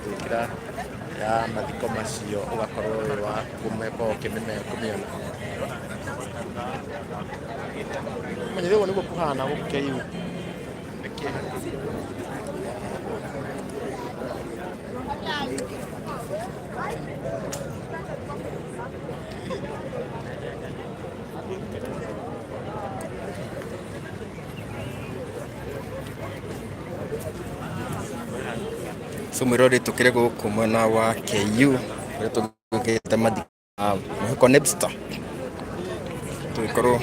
Gwĩkĩra ya mathiko macio ũgakorwo wĩ wa kũmekorwo ũkĩmĩona. Menyithia ũguo nĩguo kũhana gũkũ KU. Nĩkĩ? So mwĩroreri, tũkĩrĩ gũkũ mwena wa KU kũrĩa tũgĩkĩte mathiko mũhĩko Nebster, tũgĩkorwo